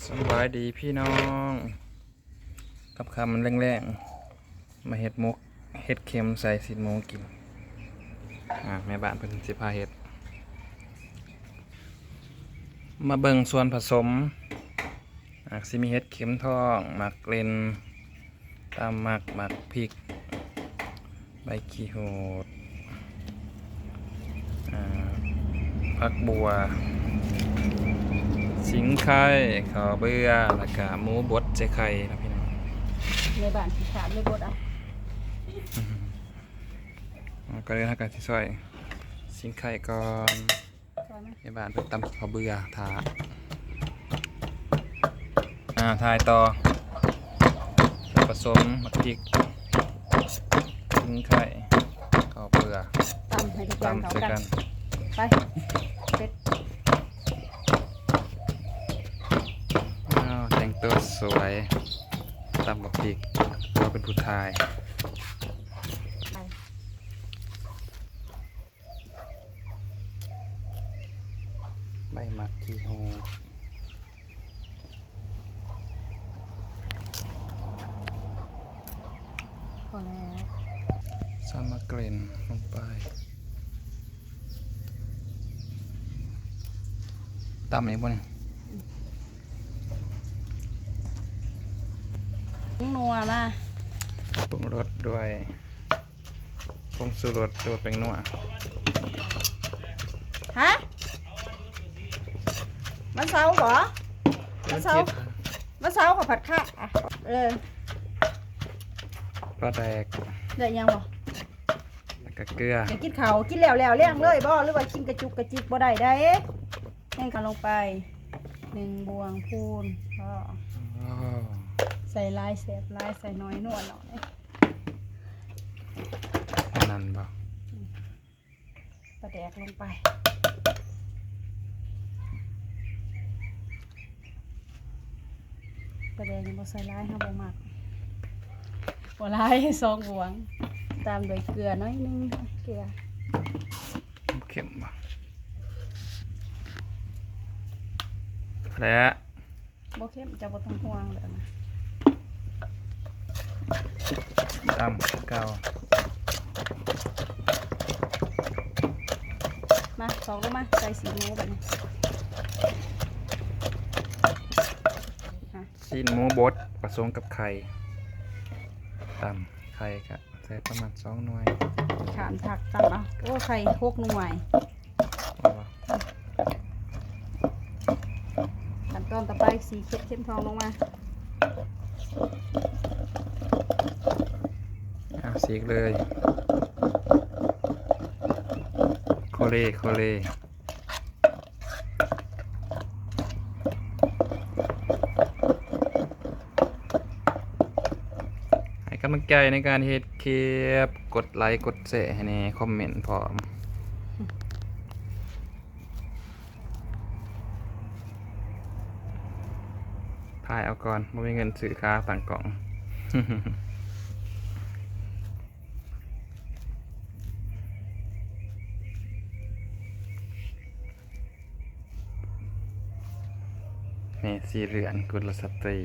ສະບາຍດີພີ່ນ້ອງ ຄ່ຳໆແລງໆ ມາເຮັດໝົກເຫັດເຂັມໃສ່ຊີ້ນໝູກິນ. ອາ ແມ່ບ້ານເພິ່ນຊິພາເຮັດ. ມາເບິ່ງສ່ວນຜະສົມ. ອາ ຊິມີເຫັດເຂັມທອງ, ໝາກເລັ່ນ, ຕຳໝາກ, ໝາກພິກ, ໃບຂີ້ຫູດ, ອາ ຜັກບົ່ວ, ສິງໄຄ, ເຂົ້າເບືອ ແລ້ວກະໝູບົດໃສ່ໄຂ່ເນາະພີ່ນ້ອງ. ໃນບ້ານຂີ້ຂາດເລີຍບົດເອົາ. ອືມ ກ່ອນອື່ນເຮົາກະຊິຊອຍສິງໄຄກ່ອນ. ແມ່ບ້ານເພິ່ນຕຳເຂົ້າເບືອຖ້າ. ອາ ຖ່າຍຕໍ່ ສ່ວນຜະສົມ ໝາກພິກ, ສິງໄຄ, ເຂົ້າເບືອ ຕຳໃຫ້ທຸກຢ່າງເຂົ້າກັນ. ຕຳໃສ່ກັນ ໄປ ເສັດ. ອ້າວ ແຕ່ງຕົວສວຍ ຕຳບັກພິກ ເພາະວ່າເປັນຜູ້ຖ່າຍ. ໃບໝາກຂີ້ຫູດ ພໍແລ້ວ ຊຳໝາກເລັ່ນລົງໄປ. ຕຳອີກບໍ່ນີ້? ອືມ ນົວມາ ປຸງລົດດ້ວຍ ຜົງຊູລົດ ຫຼືວ່າແປ້ງນົວ. ຮະ? ວັນເສົາບໍ? ວັນເສົາ ວັນເສົາກໍຜັດຄະ. ເອີ ປາແດກ ໄດ້ຫຍັງບໍ? ແລ້ວກໍເກືອ. ຢາກກິນເຂົ້າ ກິນແລ້ວແລ້ວແລ້ງເລີຍບໍ ຫຼືວ່າກິນກະຈຸກກະຈິກ? ບໍ່ໄດ້ໃດ. ແຫ້ງເຂົ້າລົງໄປ ໜຶ່ງບ່ວງພູນ ພໍ. ອໍ ໃສ່ຫຼາຍແຊບຫຼາຍ ໃສ່ໜ້ອຍນົວໜ້ອຍ. ອັນນັ້ນບໍ? ອືມ ປາແດກລົງໄປ. ປາແດກນີ້ບໍ່ໃສ່ຫຼາຍ ເຮົາບໍ່ມັກ. ບໍ່ຫຼາຍ ສອງບ່ວງ ຕາມດ້ວຍເກືອໜ້ອຍໜຶ່ງ. ເກືອ ເຂັ້ມບໍ່? ແລ້ວ ບໍ່ເຂັ້ມ ເຈົ້າບໍ່ຕ້ອງຫ່ວງແລ້ວນະ. ຕຳຄືເກົ່າ. ມາ ຕອກລົງມາ ໃສ່ຊີ້ນໝູບາດນີ້. ຊີ້ນໝູບົດປະສົມກັບໄຂ່ ຕຳໄຂ່ກະ ໃສ່ປະມານສອງໜ່ວຍ. ຂ້ານຜັກຕຳເອົາ. ໂອ້ ໄຂ່ຫົກໜ່ວຍ. ຂັ້ນຕອນຕໍ່ໄປ ສີເຂັມທອງລົງມາ. ອ່າ ສີກເລີຍ ໂຄເລ ໂຄເລ. ໃຫ້ກຳລັງໃຈໃນການເຮັດຄລິບ ກົດໄລກົດແຊໃຫ້ແດ່ ຄອມເມັນພ້ອມ. ຖ່າຍເອົາກ່ອນ ບໍ່ມີເງິນຊື້ຂາຕັ້ງກ້ອງ. ແມ່ສີເຫຼືອນ ກຸລະສະຕີ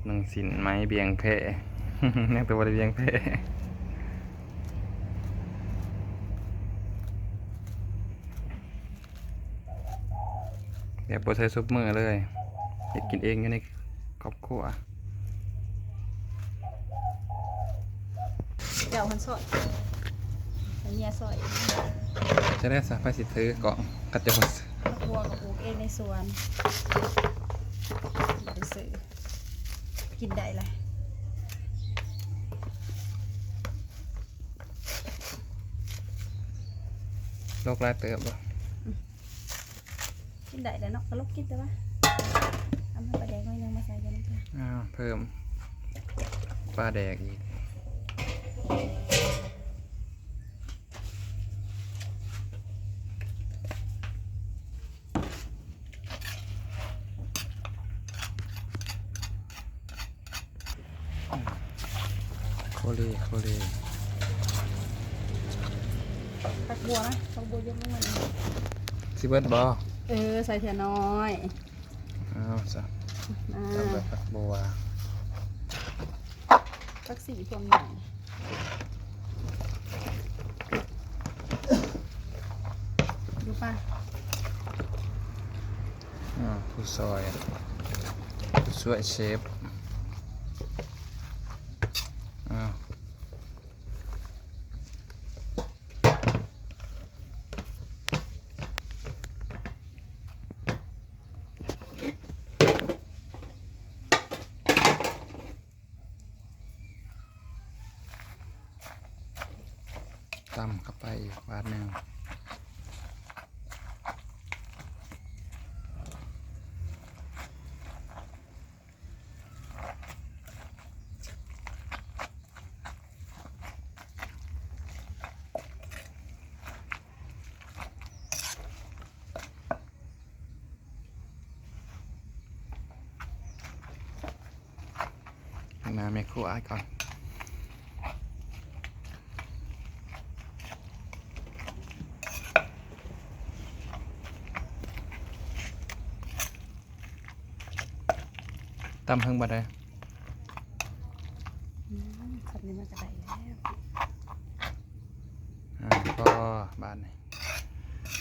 ນຸ່ງສິ້ນໄໝບ່ຽງແພ ຍັງແຕ່ບໍ່ໄດ້ບ່ຽງແພ ແບບບໍ່ໃສ່ຊຸບມື້ເລີຍ ເຮັດກິນເອງຢູ່ໃນ ຄອບຄົວ. ເຈົ້າຫັ້ນຊອຍ ໃຫ້ເມຍຊອຍ. ຈະໄດ້ສະ ໃຜຊິຖືກ້ອງ ຂະເຈົ້າ. ຜັກບົວກໍປູກເອງໃນສວນ ບໍ່ໄດ້ຊື້ ກິນໄດ້ລະ. ລົກຫຼາຍເຕີບບໍ່? ອືມ. ກິນໄດ້ແລ້ວເນາະ ກະລົກກິນແຕ່ວ່າ ເອົາມາປາແດກໜ້ອຍໜຶ່ງມາໃສ່ກັນນຳ. ອ້າວ ເພີ່ມປາແດກອີກ. ໂຄເລ ໂຄເລ. ຜັກບົວນະ ຜັກບົວຍົກລົງມາ. ຊິເບິດບໍ່? ເອີ ໃສ່ເທື່ອນ້ອຍ. ອ້າວ ສີພວງໃຫຍ່ ດູປະ. ອາ ຜູ້ຊ່ວຍ ຜູ້ຊ່ວຍເຊຟ ອາ. ຕຳເຂົ້າໄປອີກບາດໜຶ່ງ. ຫາແມ່ຄົວອ້າຍກ່ອນ. ຕຳເຖິງບາດໃດ? ອືມ ຄັນນີ້ມັນກະໄດ້ແລ້ວ. ອາ ພໍບາດນີ້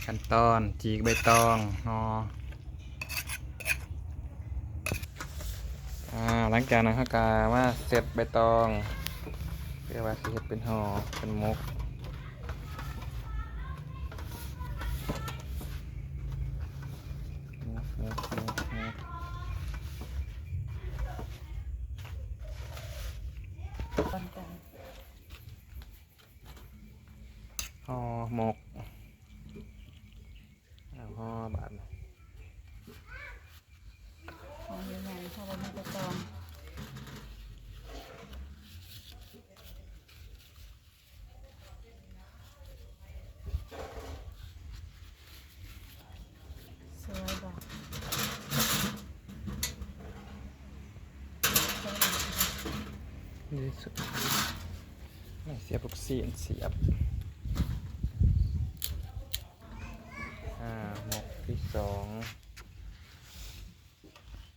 ຂັ້ນຕອນຈີກໃບຕອງ ຫໍ່. ອາ ຫຼັງຈາກນັ້ນເຮົາກະມາເຊັດໃບຕອງ ເພື່ອວ່າຊິເຮັດເປັນຫໍ່ ເປັນໝົກ. ຫໍ່ໝົກ ເອົາຫໍ່ບາດນີ້ ຫໍ່ໃຫຍ່ໆ ເພາະວ່າມີແຕ່ຕອງ. ສວຍບໍ່? ດີສຸດ ນີ້ສຽບລູກຊີ້ນ ສຽບ ອາ ໝົກທີສອງ.